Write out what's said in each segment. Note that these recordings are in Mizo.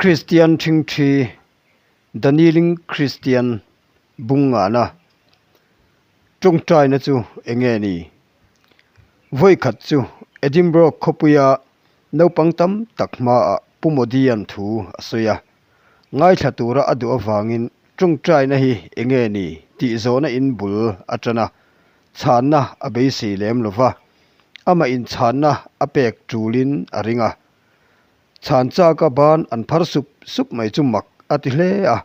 Kristian Ṭhingṭhi, The Kneeling Christian, bung ngahna ṭawngṭaina chu eng nge ni? Vawi khat chu Edinburgh khawpuia naupang tam tak hmaah Pu Modi-a'n thu a sawi a. Ngaithla tura a duh avangin ṭawngṭaina hi eng nge ni tih zawhna in bul a ṭan a, chhanna a beisei lem lo va, amah inchhanna a pek ṭulin a ring a. Chhan chaka ban an phar sup sup mai chu mak a ti hle a,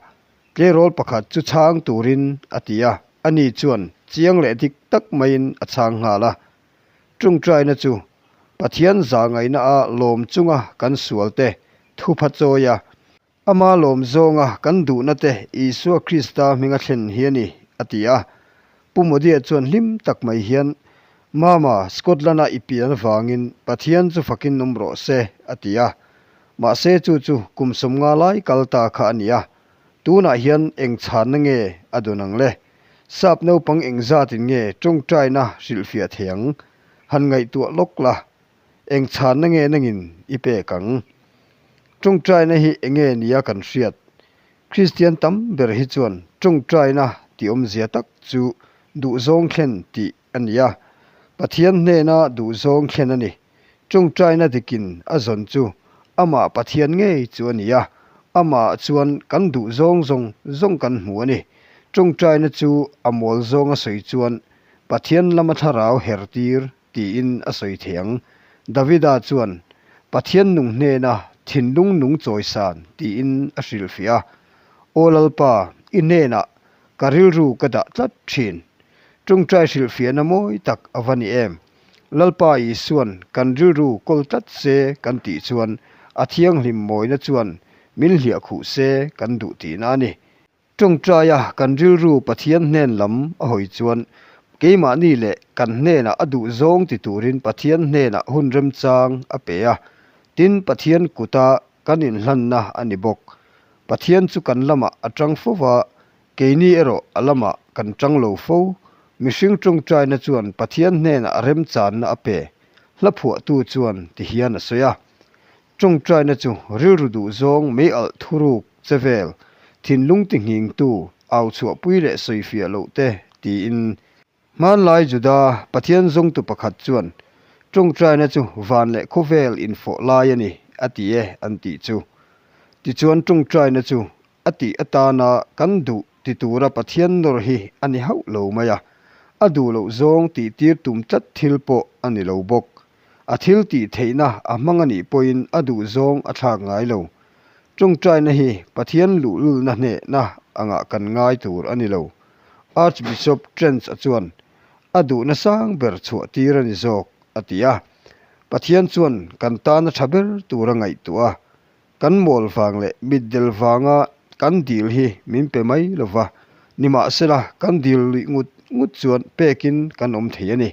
tleirawl pakhat chu chhang turin a ti a, ani chuan chiang leh dik tak maiin a chhang nghal a. Tawngtaina chu Pathian zahngaihna a lawm chunga kan sualte thupha chawi a, Ama lawm zawnga kan duhna te Isua Krista hminga thlen hi a ni, a ti a. Pu Modia chuan hlim tak mai hian, Mama, Scotland-a i pian avangin Pathian chu fakin awm rawh se, a ti a. Mahse chu chu kum 50 lai kal ta kha a ni a. Tunah hian eng chhanna nge a dawn ang le? Sap naupang engzatin nge tawngtaina hrilhfiah thei ang? Han ngaihtuah lawk la. Eng chhanna nge nangin i pek ang? Tawngtaina hi enge nia kan hriat? Kristian tam ber hi chuan tawngtaina tih awmzia tak chu duhzawng thlen tih a ni a. Pathian hnena duhzawng thlen a ni. Tawngtaina dikin a zawn chu amah Pathian ngei chu a ni a, amah chuan kan duhzawng zawng zawng kan hmu a ni. Tawngtaina chu a mawl zawnga sawi chuan Pathian lama thlarau her tir tiin a sawi thei ang. Davida chuan, Pathian nung hnena thinlung nung chawisan tiin a hrilhfiah a. Aw Lalpa, i hnenah ka rilru ka dah tlat thin. Tawngtai hrilhfiahna mawi tak a va ni em? Lalpa Isuan kan rilru kawl tlat se kan tih chuan a thianghlim mawina chuan min hliahkhuh se kan duh tihna a ni. Tawngtaia kan rilru Pathian hnen lam a hawi chuan keimahni leh kan hnenah a duh zawng ti turin Pathian hnenah hun remchang a pe a, tin Pathian kuta kan inhlanna a ni bawk. Pathian chu kan lamah a tang fo va, keini erawh a lamah kan tang lo fo. Mihring tawngtaina chuan Pathian hnenah remchanna a pe, hla phuahtu chuan ti hian a sawi a. Tawngtaina chu rilru duh zawng mei alh thuruk che vel, thinlung ti nghingtu, au chhuahpui leh sawifiah loh te tiin. Hmanlai Juda Pathian zawngtu pakhat chuan, Tawngtaina chu van leh khawvel infawh lai a ni, a ti e an tih chu. Tichuan tawngtaina chu a tih atana kan duh ti tura Pathian nawr hi a ni hauh lo mai a, a duh loh zawng tihtir tum tlat thil pawh a ni lo bawk. A thil tih theihna a hmang a nih pawhin a duh zawng a thlak ngai lo. Tawngtaina hi Pathian luhlulna hnehna angah kan ngai tur a ni lo. Archbishop Trench-a chuan, A duhna sang ber chhuah tir a ni zawk, a ti a. Pathian chuan kan tana tha ber tur a ngaihtuah a. Kan mawl vang leh mitdel vanga kan dil hi min pe mai lo va, nimahsela kan dil luih ngut ngut chuan pekin kan awm thei a ni.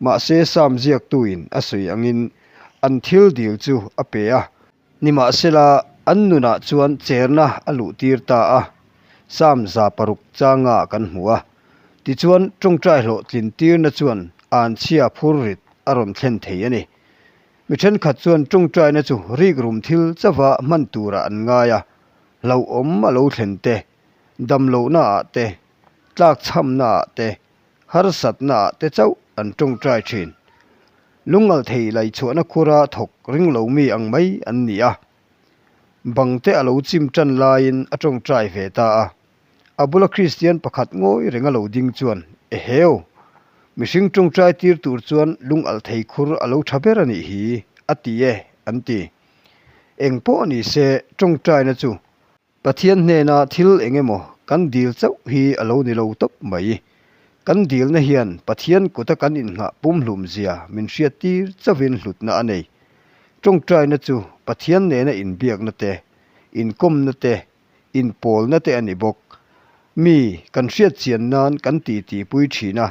Mahse Sam ziaktuin a sawi angin an thil dil chu a pe a. Nimahsela an nunah chuan cherna a luhtir ta a, Sam 600 changa kan hmu a. Tichuan tawngtai hlawhtlin tirna chuan anchhia phurrit a rawn thlen thei a ni. Mi thenkhat chuan tawngtaina chu rikrum thil chauha hman turah an ngai a, hlauhawm a lo thlen te, damlohna ah te, tlakchhamna ah te, harsatna ah te chauh an tawngtai thin. Lungalthei laichhuahna khura thawk ringlo mi ang mai an ni a. Bang te a lo chim tan laiin a tawngtai ve ta a. A bula Kristian pakhat ngawi reng a lo ding chuan, Eheu! Mihring tawngtai tir tur chuan lung alh thei khur a lo tha ber a nih hi, a ti e, an ti. Eng pawh ni se, tawngtaina chu Pathian hnena thil eng emaw kan dil chauh hi a lo ni lo tawp mai. Kan dilna hian Pathian kuta kan innghah pumhlum zia min hriattir chauhin hlutna a nei. Tawngtaina chu Pathian nena inbiakna te, inkawmna te, inpawlna te a ni bawk. Mi kan hriat chian nan kan titi pui thin a,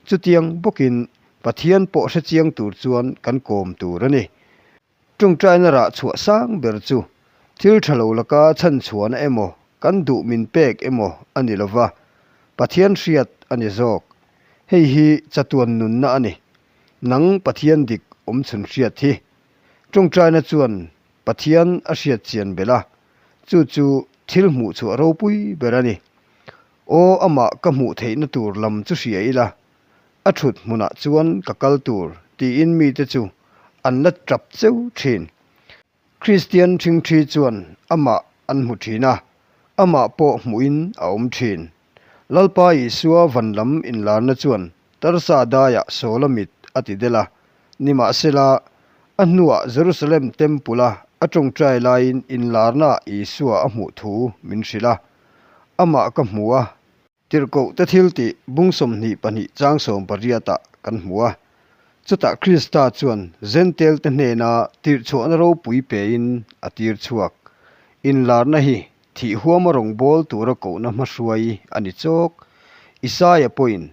chutiang bawkin Pathian pawh hre chiang tur chuan kan kawm tur a ni. Tawngtaina rah chhuah sang ber chu thil tha lo laka chhan chhuahna emaw kan duh min pek emaw a ni lova, Pathian hriat a ni zawk. Hei hi chatuan nunna a ni. Nang Pathian dik awm chhun hriat hi. Tawngtaina chuan Pathian a hriat chian belh a. Chu chu thil hmuh chhuah ropui ber a ni. Aw, amah ka hmuh theihna tur lam chu hria ila, a thut hmunah chuan ka kal tur tiin mite chu an la tap cheu thin. Kristian ṭhingṭhi chuan amah an hmu ṭhin a, amah pawh hmuhin a awm ṭhin. Lalpa Isua van lam inlarna chuan Tarsa daiah Saula mit a ti del a, nimahsela, a hnuah Jerusalem Temple-a a ṭawngṭai laiin inlarnaah Isua a hmuh thu min hrilh a, amah ka hmu a, Tirhkoh te thil tih bung 22 chang 18 ah kan hmu a. Chutah Krista chuan Zentel te hnena tirhchhuahna ropui pein a tir chhuak. Inlarna hi thih huama rawngbâwl tura kohna hmahruai a ni chawk. Isaia pawhin,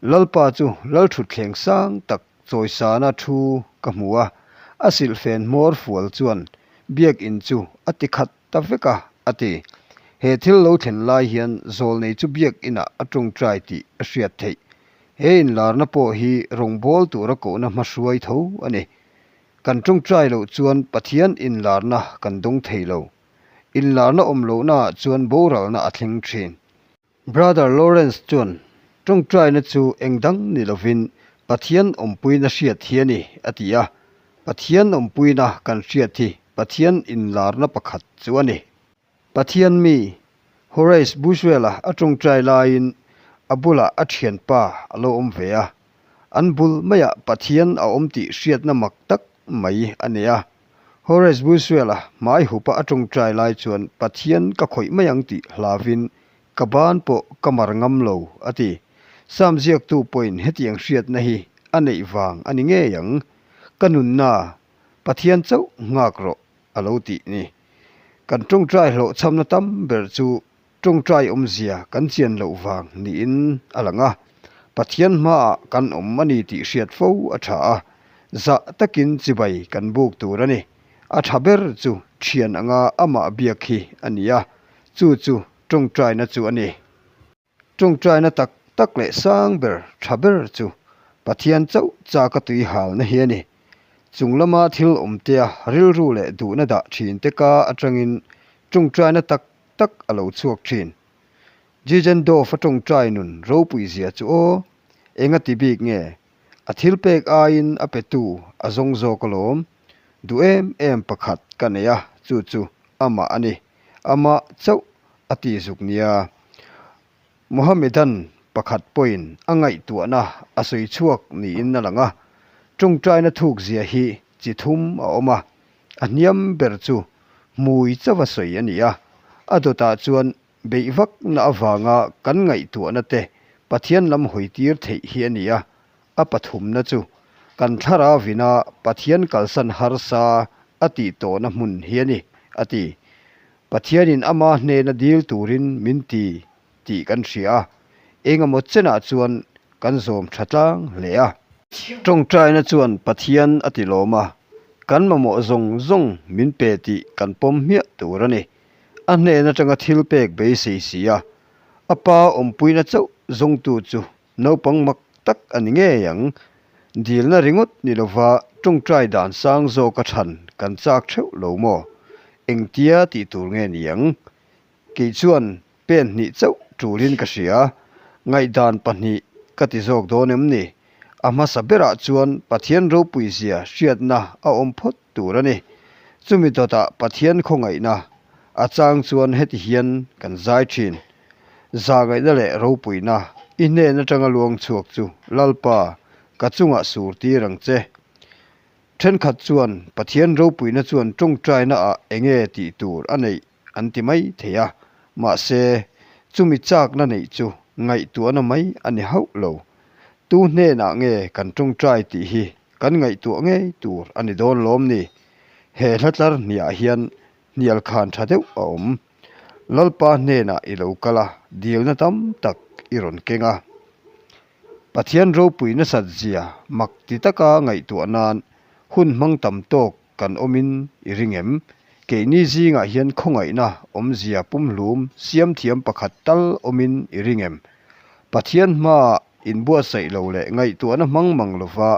Lalpa chu lalṭhutthleng sang tak chawisana thu ka hmu a, a silhfen hmawr fual chuan biakinn chu a ti khat ta vek a, a ti. He thil lo thlen lai hian zawlnei chu biakinah a tawngtai tih a hriat theih. He inlarna pawh hi rawngbâwl tura kohna hmahruai tho a ni. Kan tawngtai loh chuan Pathian inlarna kan dawng thei lo. Inlarna awm lohnaah chuan boralna a thleng thin. Brother Lawrence chuan, Tawngtaina chu eng dang ni lovin Pathian awmpuina hriat hi a ni, a ti a. Pathian awmpuina kan hriat hi Pathian inlarna pakhat chu a ni. Pathian mi, Horace Buswell-a a tawngtai laiin a bulah a thianpa a lo awm ve a. An bul maiah Pathian a awm tih hriatna mak tak mai a nei a. Horace Buswell-a hmai hupa a tawngtai lai chuan Pathian ka khawih mai ang tih hlavin Ka ban pawh ka mar ngam lo, a ti. Sam ziaktu pawhin hetiang hriatna hi a neih vang a ni ngei ang. Ka nunna, Pathian chauh nghak rawh, a lo tih ni. Kan tawngtai hlawhchhamna tam ber chu tawngtai awmzia kan chian loh vang niin a lang a. Pathian hmaah kan awm a ni tih hriat fo a tha a, zah takin chibai kan buk tur a ni. A tha ber chu thian anga amah biak hi a ni a, chu chu Tawngtaina chu a ni. Tawngtaina tak tak leh sang ber, tha ber chu Pathian chauh chaka tui halna hi a ni. Chung lama thil awmtea rilru leh duhna dah thin te ka atangin tawngtaina tak tak a lo chhuak thin. Jijendorf-a tawngtai nun ropui zia chu aw, enga ti bik nge? A thil pek aiin a petu a zawng zawk alawm. Duh em em pakhat ka nei a, chu chu amah a ni. Amah chauh a ti zuk nia. Mohammedan pakhat pawhin a ngaihtuahna a sawi chhuak niin a lang a, tawngtaina thukzia hi chi thum a awm a, a hniam ber chu hmui chauha sawi a ni a, a dawtah chuan beih vakna avanga kan ngaihtuahna te Pathian lam hawitir theih hi a ni a, a pathumna chu kan thlarauina Pathian kalsan harsa a tih tawhna hmun hi a ni, a ti. Pathianin ama hnena dil turin min ti tih kan hria a, engemaw chenah chuan kan zawm tha tlang hle a. Tawngtaina chuan Pathian a ti lawm a, kan mamawh zawng zawng min pe tih kan pawm hmiah tur a ni. A hnen atanga thil pek beisei si a, a pa awmpuina chauh zawngtu chu Naupang mak tak a ni ngei ang. Dilna ringawt ni lova tawngtai dan sang zawk a chhan kan chak theuh lo maw? Engtia tih tur nge ni ang? Kei chuan pen hnih chauh tulin ka hria. Ngaihdan pahnih ka ti zawk dawn em ni? A hmasa berah chuan Pathian ropui zia hriatna a awm phawt tur a ni. Chumi dawtah Pathian khawngaihna a chang chuan heti hian kan zai thin. Zahngaihna leh ropuina i hnen atanga luang chhuak chu Lalpa, ka chungah sur tir ang che. Thenkhat chuan Pathian ropuina chuan tawngtaina ah enge tih tur a neih an ti mai thei a, mahse chumi chakna neih chu ngaihtuahna mai a ni hauh lo. Tu hnenah nge kan tawngtai tih hi kan ngaihtuah ngei tur a ni dawn lawm ni? He hlatlar hniah hian hnial khan tha deuh a awm. Lalpa hnenah i lo kal a, dilna tam tak i rawn keng a. Pathian ropui nasat zia mak ti taka ngaihtuah nan hun hmang tam tawk kan awmin i ring em? Keini zingah hian khawngaihna awmzia pumhlum siam thiam pakhat tal awmin i ring em? Pathian hmaah inbuatsaih lo leh ngaihtuahna hmang mang lova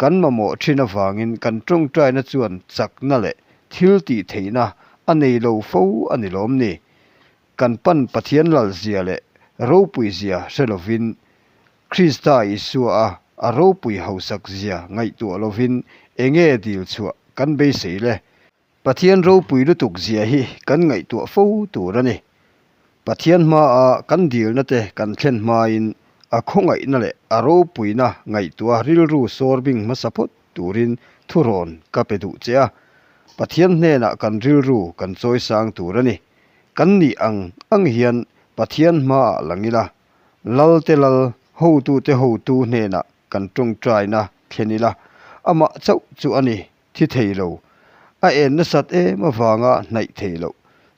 kan mamawh thin avangin kan tawngtaina chuan chakna leh thil tih theihna a a nei lo fo a ni lawm ni? Kan pan Pathian lalzia leh ropuizia hre lovin, Krista Isua a a ropui hausakzia ngaihtuah lovin enge dil chhuah kan beisei le? Pathian ropui lutuk zia hi kan ngaihtuah fo tur a ni. Pathian hmaa kan dilna te kan thlen hmain a khawngaihna leh a ropuina ngaihtuah rilru sawr bing hmasa phawt turin thurawn ka pe duh che a. Pathian hnenah kan rilru kan chawisang tur a ni. Kan nih ang ang hian Pathian hmaah lang ila, Lalte Lal, hotute hotu hnenah kan tawngtaina thlen ila, amah chauh chu a ni. Thi thei lo. A en nasat em avanga hnaih thei loh.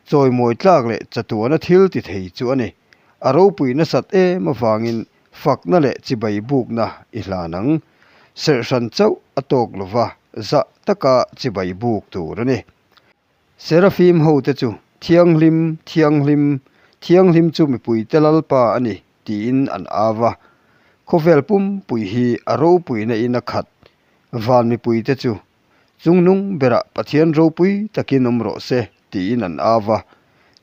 Chawimawi tlak leh chatuana thil ti thei chu a ni. A ropui nasat em avangin fakna leh chibai bukna i hlan ang. Serhhran chauh a tawk lova zah taka chibai buk tur a ni. Serafim hote chu, Thianghlim, Thianghlim, Thianghlim chu mipuite Lalpa a ni, tiin an au va. Khawvel pumpui hi a ropuina in a khat. Van mipuite chu, Chungnung berah Pathian ropui takin awm rawh se, tiin an au va.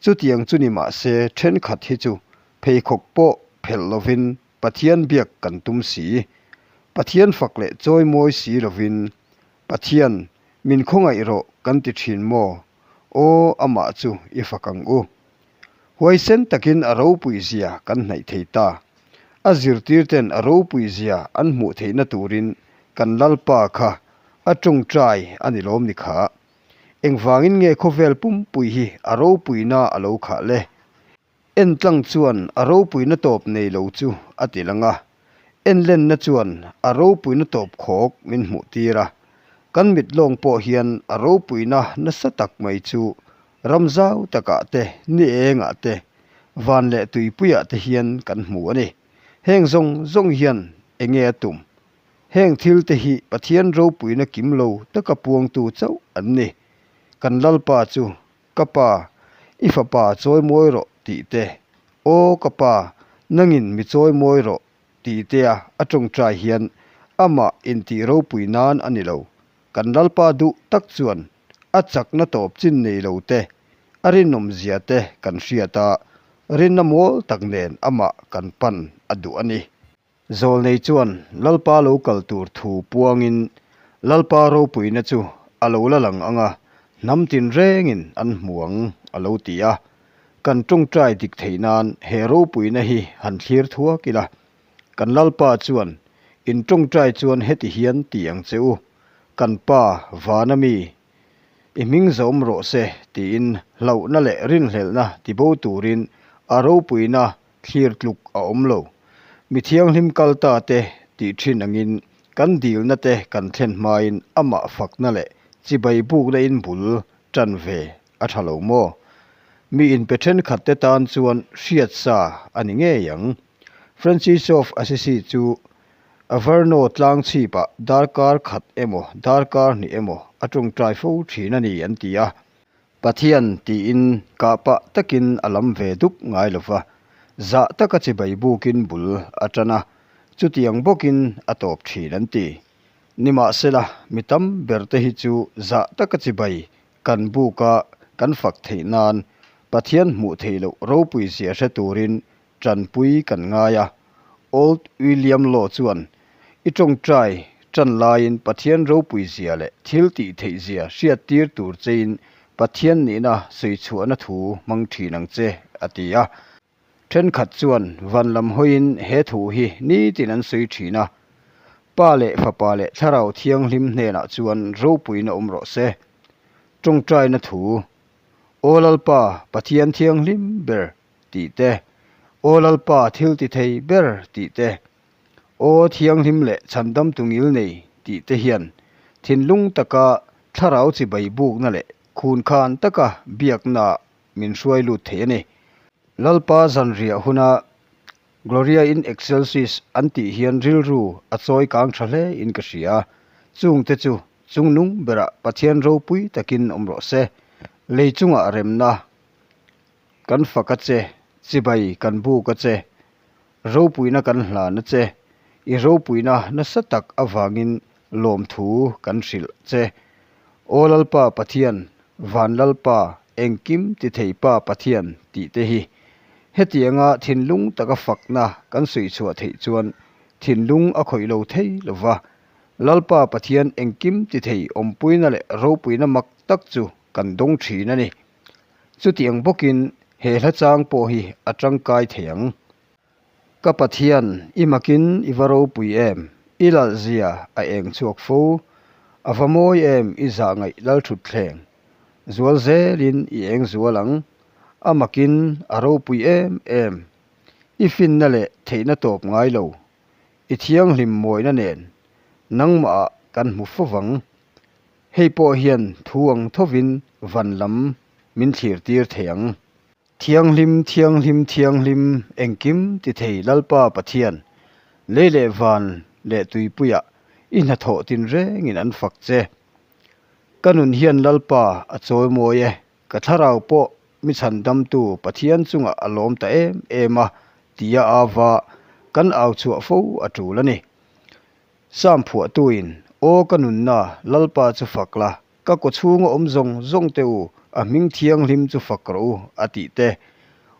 Chutiang chu ni mah se thenkhat hi chu pheikhawk pawh phelh lovin Pathian biak kan tum si. Pathian fak leh chawimawi si lovin Pathian, min khawngaih rawh kan ti thin maw? Aw, amah chu i fak ang u. Huaisen takin a ropui zia kan hnaih thei ta. A zirtirten a ropui zia an hmuh theihna turin kan Lalpa kha a tawngtai a ni lawm ni kha. Engvangin nge khawvel pumpui hi a ropuina a lo khah le? Entlang chuan a ropuina tawp nei lo chu a ti lang a, enlenna chuan a ropuina tawp khawk min hmuh tir a. Kan mit lawng pawh hian a ropuina nasa tak mai chu ram zau takah te, ni engah te, van leh tuipuiah te hian kan hmu a ni. Heng zawng zawng hian enge a tum? Heng thil te hi Pathian ropuina kim lo taka puangtu chauh an ni. Kan Lalpa chu Ka pa, i fapa chawi mawi rawh tih te, Aw ka pa, nangin mi chawi mawi rawh tih tea a tawngtai hian amah intih ropui nan a ni lo. Kan Lalpa duh tak chuan a chakna tawp chin nei lo te, a rinawmzia te kan hriat a, rinna mual tak nen amah kan pan a duh a ni. Zawlnei chuan Lalpa lo kal tur thu puangin Lalpa ropuina chu a lo la lang ang a, hnam tinrengin an hmu ang, a lo ti a. Kan tawngtai dik theih nan he ropuina hi han thlir thuak ila. Kan Lalpa chuan, In tawngtai chuan heti hian ti ang che u, Kan Pa, vana mi, i hming zawm rawh se, tiin hlauhna leh rinhlelhna tibo turin a ropuina Thlir tluk a awm lo. Mi thianghlim kal ta te tih thin angin kan dilna te kan thlen hmain amah fakna leh chibai bukna in bul tan ve a tha lo maw? Mi inpe thenkhat te tan chuan hriat sa a ni ngei ang. Francis of Assisi chu Averno tlang chhipah darkar khat emaw darkar hnih emaw a tawngtai fo thin a ni an ti a. Pathian tiin kah pah takin a lam ve dup ngai lo va, zah taka chibai bukin bul a tan a, chutiang bawkin a tawp thin an ti. Nimahsela, mi tam berte hi chu zah taka chibai kan buka kan fak theih nan Pathian hmuh theih loh ropui zia hre turin Ṭanpui kan ngai a. Old William Law chuan, I ṭawngṭai ṭan laiin Pathian ropui zia leh thil tih theih zia hriattir tur chein Pathian nihna sawichhuahna thu hmang ṭhin ang che, a ti a. Ṭhenkhat chuan van lam hawiin he thu hi nitin an sawi ṭhin a. Pa leh Fapa leh Thlarau Thianghlim hnenah chuan ropuina awm rawh se. Ṭawngṭaina thu, Aw Lalpa, Pathian Thianghlim ber, tih te, Aw Lalpa thil ti thei ber tih te, Aw Thianghlim leh Chhandamtu ngil nei tih te hian thinlung taka thlarau chibai bukna leh khunkhan taka biakna min hruai lut thei a ni. Lalpa zanriah huna Gloria in Excelsis an tih hian rilru a chawi kang tha hle in ka hria. Chungte chu chungnung berah Pathian ropui takin awm rawh se. Lei chungah remna Kan fak a che, chibai kan buk a che, ropuina kan hlan a che, i ropuina nasa tak avangin lawmthu kan hrilh che. Aw Lalpa Pathian, Van Lalpa, Engkim tithei Pa Pathian tih te hi. Hetianga thinlung taka fakna kan sawi chhuah theih chuan thinlung a khawih lo thei lo va, Lalpa Pathian engkim tithei awmpuina leh ropuina mak tak chu kan dawng thin a ni. Chutiang bawkin he hla chang pawh hi a tangkai thei ang. Ka Pathian, i makin i va ropui em? I lalhzia a eng chhuak fo. A va mawi em i zah ngaih lalthutthleng. Zual zelin i eng zual ang. A makin a ropui em em. I finna leh theihna tawp ngai lo. I thianghlim mawina nen nangmahah kan hmu fo vang. Hei pawh hian thu ang thovin van lam min thlir tir thei ang. Thianghlim, thianghlim, thianghlim, engkim ti thei Lalpa Pathian, lei leh van leh tuipuiah i hnathawh tinrengin an fak che. Ka nun hian Lalpa a chawimawi e, ka thlarau pawh mi chhandamtu Pathian chungah a lawm ta em em a, tia ava kan au chhuah fo a tul a ni. Sam phuahtuin, Aw ka nunna, Lalpa chu fak la, Ka kawchhunga awm zawng zawng te u, a hming thianghlim chu fak rawh u, a tih te.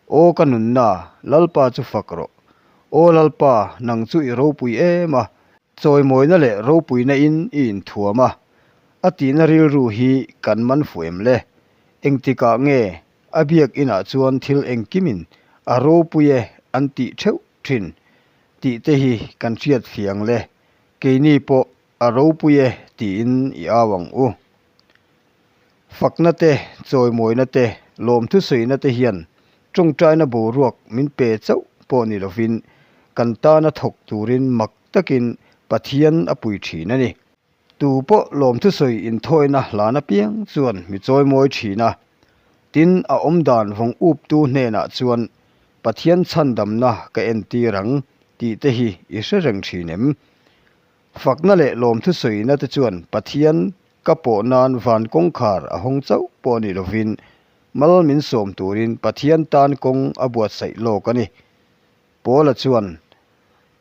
Aw ka nunna, Lalpa chu fak rawh. Aw Lalpa, nang chu i ropui em a, chawimawina leh ropuina in i inthuam a, a tihna rilru hi kan man fuh em le? Engtikah nge a biak inah chuan thil engkimin a ropui e an tih theuh thin tih te hi kan hriat fiang le? Keini pawh A ropui e tiin i au ang u. Fakna te, chawimawina te, lawmthusawiina te hian tawngtaina boruak min pe chauh pawh ni lovin kan tana thawk turin mak takin Pathian a pui thin a ni. Tu pawh lawmthusawi inthawina hlan apiang chuan mi chawimawi thin a, tin a awmdan vawng uptu hnenah chuan Pathian chhandamna ka entir ang tih te hi i hre reng thin em? Fakna leh lawmthusawiina te chuan Pathian ka pawh nan van kawngkhar a hawng chauh pawh ni lovin mal min sawm turin Pathian tan kawng a buatsaih lawk a ni. Paula chuan,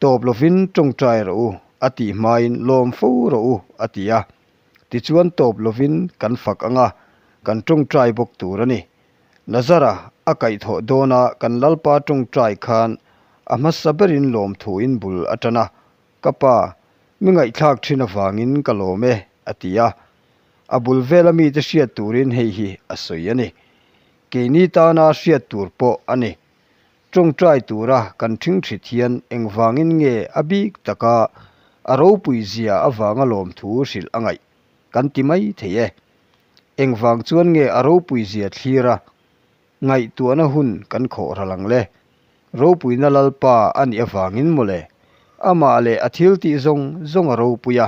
Tawp lovin tawngtai rawh u, a tih hmain lawm fo rawh u, a ti a. Tichuan tawp lovin kan fak ang a, kan tawngtai bawk tur a ni. Lazara a kaihthawh dawna kan Lalpa tawngtai khan a hmasa berin lawmthuin bul a tan a, Ka pa, mi ngaihthlak thin avangin ka lawm e, a ti a. A bul vela mite hriat turin hei hi a sawi a ni. Keini tana hriat tur pawh a ni. Tawngtai tura kan thingthit hian engvangin nge a bik taka a ropui zia avanga lawmthu hrilh a ngaih kan ti mai thei e. Engvang chuan nge a ropui zia thlir a Ngaihtuahna hun kan khawh ral ang le. Ropuina Lalpa a nih avangin mawle. Amah leh a thil tih zawng zawng a ropui a,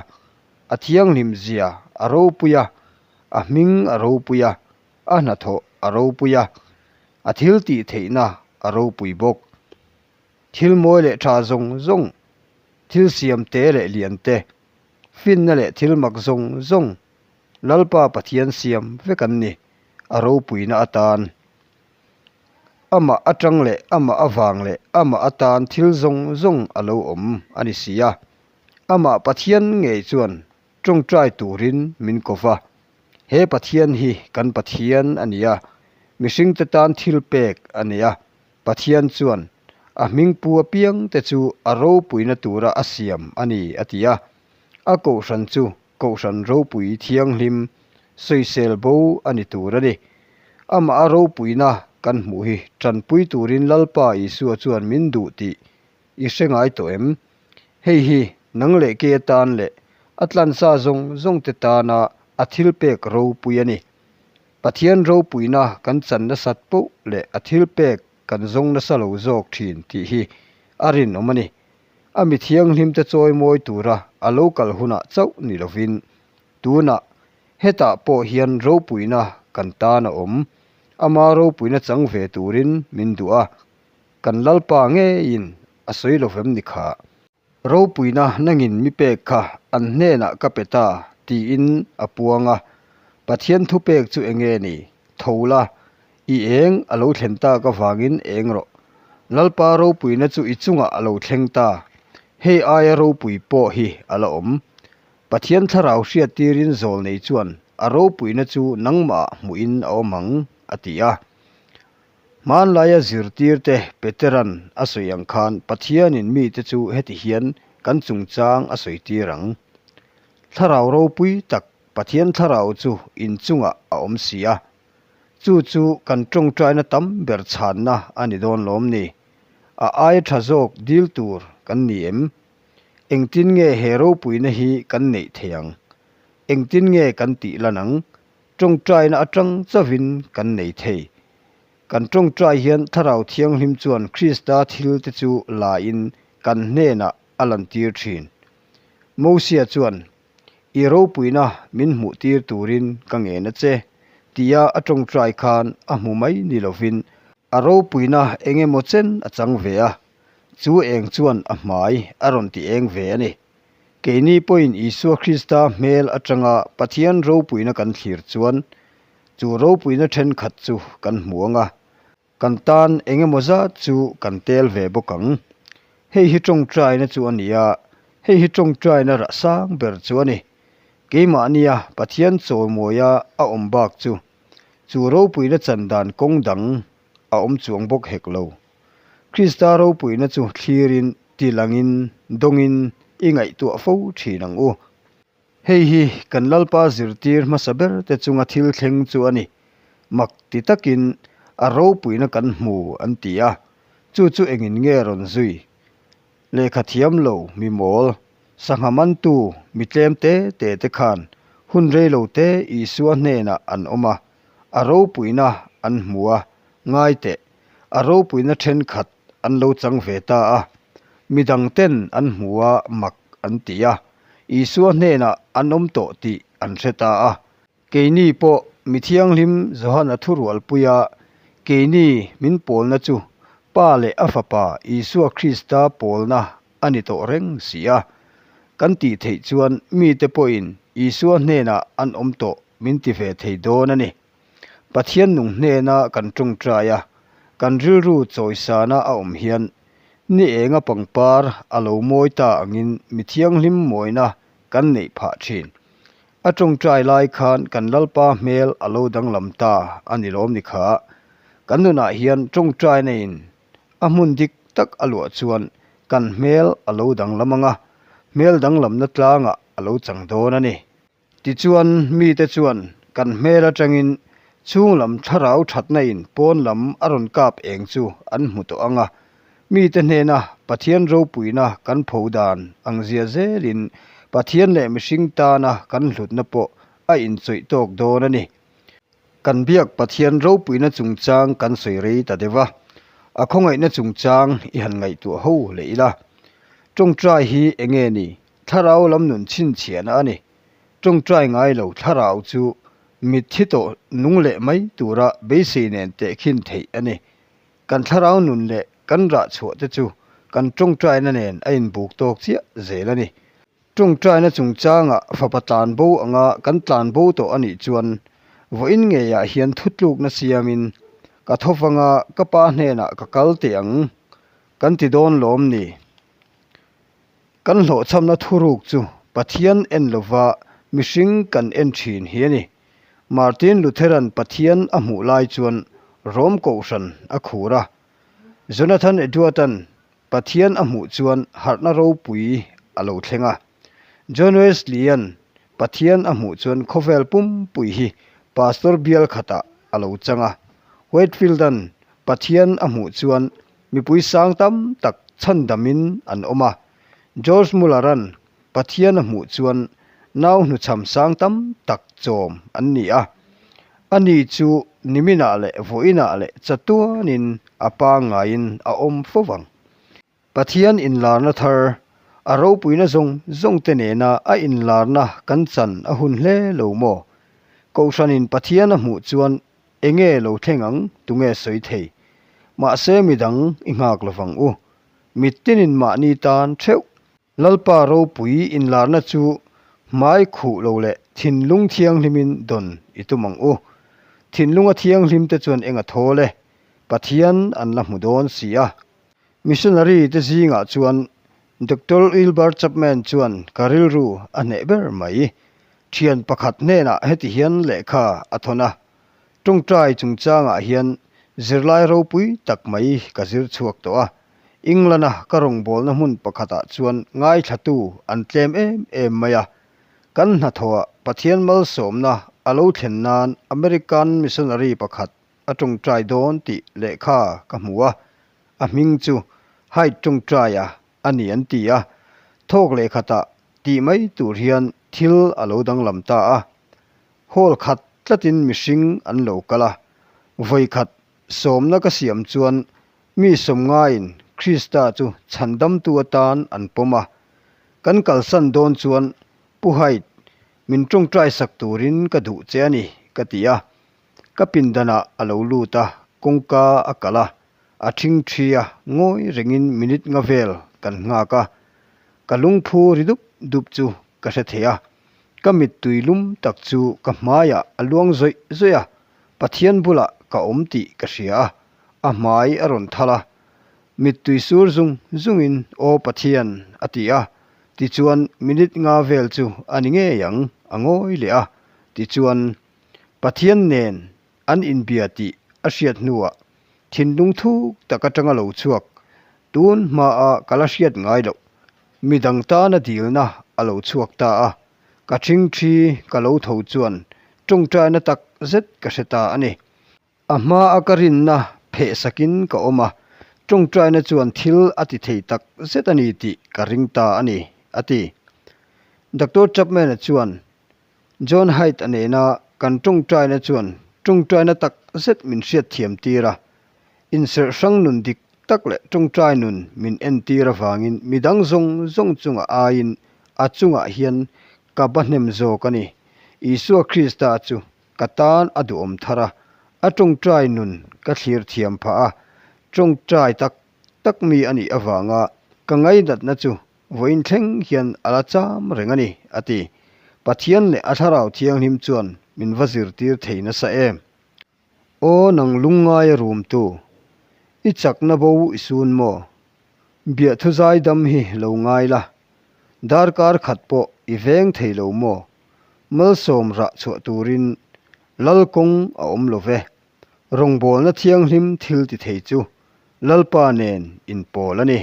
a thianghlim zia a ropui a, a hming a ropui a, a hnathawh a ropui a, a thil tih theihna a ropui bawk. Thil mawi leh tha zawng zawng, thil siam te leh lian te, finna leh thil mak zawng zawng Lalpa Pathian siam vek an ni, a ropuina atan. Amah atang leh amah avang leh amah atan thil zawng zawng a lo awm a ni si a. Amah Pathian ngei chuan tawngtai turin min ko va. He Pathian hi kan Pathian a ni a, mihringte tan thil pek a ni a. Pathian chuan a hmingpu apiangte chu a ropuina tura a siam a ni a ti a. A kohhran chu Kohhran ropui thianghlim sawisel bo a ni tur a ni. Amah a ropuina kan hmuh hi tanpui turin Lalpa Isua chuan min duh tih i hre ngai tawh em? Hei hi nang leh kei atan leh a tlansa zawng zawngte tana a thilpek ropui a ni. Pathian ropuina kan chan nasat poh leh a thilpek kan zawng nasa lo zawk thin tih hi a rinawm a ni. A mi thianghlimte chawi mawi tura a lo kal hunah chauh ni lovin, tunah hetah pawh hian ropuina kan tan a awm. Ama ropuina chang ve turin min duh a, kan Lalpa ngeiin a sawi lo vem ni kha. Ropuina nangin mi pek kha an hnenah ka pe ta tiin a puang a, Pathian thupek chu enge ni? Tho la, I eng a lo thlen tak avangin eng rawh. Lalpa ropuina chu i chungah a lo thleng ta. Hei aia ropui pawh hi a la awm. Pathian thlarau hriattirin zawl nei chuan a ropuina chu nangmah hmuhin a awm ang, a ti a. Hmanlaia zirtirte Petera'n a sawi ang khan Pathianin mite chu heti hian kan chungchang a sawitir ang, Thlarau ropui tak Pathian thlarau chu inchungah a awm si a, chu chu kan tawngtaina tam ber chhanna a ni dawn lawm ni? A aia tha zawk dil tur kan ni em? Engtin nge he ropuina hi kan neih theih ang? Engtin nge kan tih lan ang? Tawngtaina atang chauhin kan nei thei. Kan tawngtai hian Thlarau Thianghlim chuan Krista thil te chu la in kan hnenah a lantir thin. Mosia chuan, I ropuina min hmuh tir turin ka ngen a che, tia a tawngtai khan a hmu mai ni lovin a ropuina eng emaw chen a chang ve a, chu eng chuan a hmai a rawn ti eng ve a ni. Keini pawhin Isua Krista hmel atanga Pathian ropuina kan thlir chuan chu ropuina thenkhat chu kan hmu ang a, kan tan eng emaw zat chu kan tel ve bawk ang. Hei hi tawngtaina chu a ni a, hei hi tawngtaina rah sang ber chu a ni. Keimahnia Pathian chawimawia a awm bak chu, chu ropuina chan dan kawng dang a awm chuang bawk hek lo. Krista ropuina chu thlirin, tilangin, dawngin i ngaihtuah fo thin ang u. Hei hi kan Lalpa zirtir hmasa ber te chunga thil thleng chu a ni. Mak ti takin a ropuina kan hmu an ti a, chu chu engin nge rawn zui? Lehkha thiam lo mi mawl, sangha mantu mi tlem te te te khan hun rei lo te Isua hnenah an awm a, a ropuina an hmu a, ngai teh, a ropuina thenkhat an lo chang ve ta a, midang ten an hmu a mak an ti a, Isua hnenah an awm tawh tih an hre ta a. Keini pawh mi thianghlim Johana thurualpuia keini min pawlna chu Pa leh a Fapa Isua Krista pawlna a ni tawh reng si a. Kan tih theih chuan mite pawhin Isua hnenah an awm tawh min ti ve thei dawn a ni. Pathian nung hnena kan tawngtai a, kan rilru chawisana a awm hian ni enga pangpar a lo mawi ta angin mi thianghlim mawina kan neih phah thin. A tawngtai lai khan kan Lalpa hmel a lo danglam ta a ni lawm ni kha. Kan nunah hian tawngtaina in a hmun dik tak a luah chuan kan hmel a lo danglam ang a, hmel danglamna tlangah a lo chang dawn a ni. Tichuan, mite chuan kan hmel atangin chhunglam thlarau thatna in pawn lam a rawn kap eng chu an hmu tawh ang a, mite hnena Pathian ropuina kan pho dan ang zia zelin Pathian leh mihring tana kan hlutna pawh a inchawih tawk dawn a ni. Kan biak Pathian ropuina chungchang kan sawi rei ta deuh a, a khawngaihna chungchang i han ngaihtuah ho leh ila. Tawngtai hi enge ni? Thlarau lam nun chhinchhiahna a ni. Tawngtai ngai lo thlarau chu mitthi tawh nung leh mai tura beisei nen tehkhin theih a ni. Kan thlarau nun leh kan rah chhuah te chu kan tawngtaina nen a inbuk tawk chiah zel a ni. Tawngtaina chungchangah fapa tlanbo anga kan tlanbo tawh a nih chuan vawiin ngeiah hian thutlukna siamin ka thovanga ka pa hnenah ka kal teh ang kan ti dawn lawm ni. Kan hlawhchhamna thuruk chu Pathian en lova mihring kan en thin hi a ni. Martin Lutheran Pathian a hmuh lai chuan Rom Kohhran a khur a. Jonathan Edwardan Pathian a hmuh chuan harhna ropui a lo thleng a. John Wesley-a'n Pathian a hmuh chuan khawvel pumpui hi pastor bial khatah a lo chang a. Whitefield-a'n Pathian a hmuh chuan Mipui sang tam tak chhandamin an awm a. George Muller-a'n Pathian a hmuh chuan nau hnuchham sang tam tak chawm an ni a. Ani chu niminah leh vawiinah leh chatuanin a pangngaiin a awm fo vang. Pathian inlarna thar, a ropuina zawng zawngte nena a inlarna kan chan a hun hle lo maw? Kohhranin Pathian a hmuh chuan Enge lo thleng ang, tunge sawi thei? Mahse midang i nghak lovang u. Mittinin mahni tan theuh. Lalpa ropui inlarna chu hmai khuh lo leh thinlung thianghlimin dawn i tum ang u. Thinlunga thianghlim te chuan eng a thawl e, Pathian an la hmu dawn si a. Missionary te zingah chuan Doctor Wilbur Chapman chuan ka rilru a hneh ber mai. Thian pakhat hnenah heti hian lehkha a thawn a. Tawngtai chungchangah hian zirlai ropui tak mai ka zir chhuak tawh a. England-a ka rawngbawlna hmun pakhatah chuan ngaithlatu an tlem em em mai a. Kan hnathawhah Pathian malsawmna a lo thlen nan American missionary pakhat a tawngtai dawn tih lehkha ka hmu a, a hming chu Hyde tawngtaia a ni an ti a. Thawk lehkhatah tih mai tur hian thil a lo danglam ta a. Hall khat tlatin mihring an lo kal a, vawikhat sawmna ka siam chuan mi sawmngaiin Krista chu chhandamtu atan an pawm a. Kan kalsan dawn chuan Pu Hyde, min tawngtai sak turin ka duh che a ni, ka ti a. Ka pindanah a lo lut a, kawngka a kalh a, a ṭhingṭhi a, ngawi rengin minute nga vel kan nghak a. Ka lungphu ri dup dup chu ka hre thei a, ka mittui lum tak chu ka hmaiah a luang zawih zawih a, Pathian bulah ka awm tih ka hria a, a hmai a rawn thal a, mittui sur zung zungin Aw Pathian a ti a, tichuan minute nga vel chu a ni ngei ang, a ngawi leh a, tichuan Pathian nen an inbia tih a hriat hnuah thinlung thuk tak atanga lo chhuak, tun hmaa ka la hriat ngai loh, midang tana dilna a lo chhuak ta a, ka ṭhingṭhi ka lo tho chuan ṭawngṭaina tak zet ka hre ta a ni. A hmaa ka rinna pheh sakin ka awm a, ṭawngṭaina chuan thil a ti thei tak zet a ni tih ka ring ta a ni, a ti. Doctor Chapman-a chuan John Haidt-a nena kan tawngtaina chuan tawngtaina tak zet min hriatthiam tir a, inserh hrang nun dik tak leh tawngtai nun min entir avangin midang zawng zawng chunga aiin a chungah hian ka ba hnem zawk a ni. Isua Krista chu ka tan a duhawm thar a, a tawngtai nun ka thlir thiam phah a, tawngtai tak tak mi a nih avanga ka ngainatna chu Vawiin thleng hian a la cham reng a ni, a ti. Pathian leh a Thlarau Thianghlim chuan min va zirtir thei nasa em? Aw nang lungngaia rumtu, i chakna bo i sun maw? Biahthu zaidam hi lo ngai la, darkar khat pawh i veng thei lo maw? Malsawm rah chhuah turin Lal kawng a awm lo ve. Rawngbawlna thianghlim thil ti thei chu Lalpa nen inpawl a ni.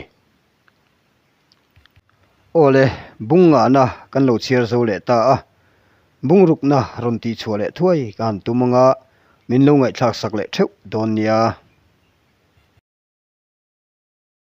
Awle, bung ngahna kan lo chhiar zo leh ta a, bungrukna rawn tihchhuah leh thuai ka han tum anga min lo ngaihthlak sak leh theuh dawn nia.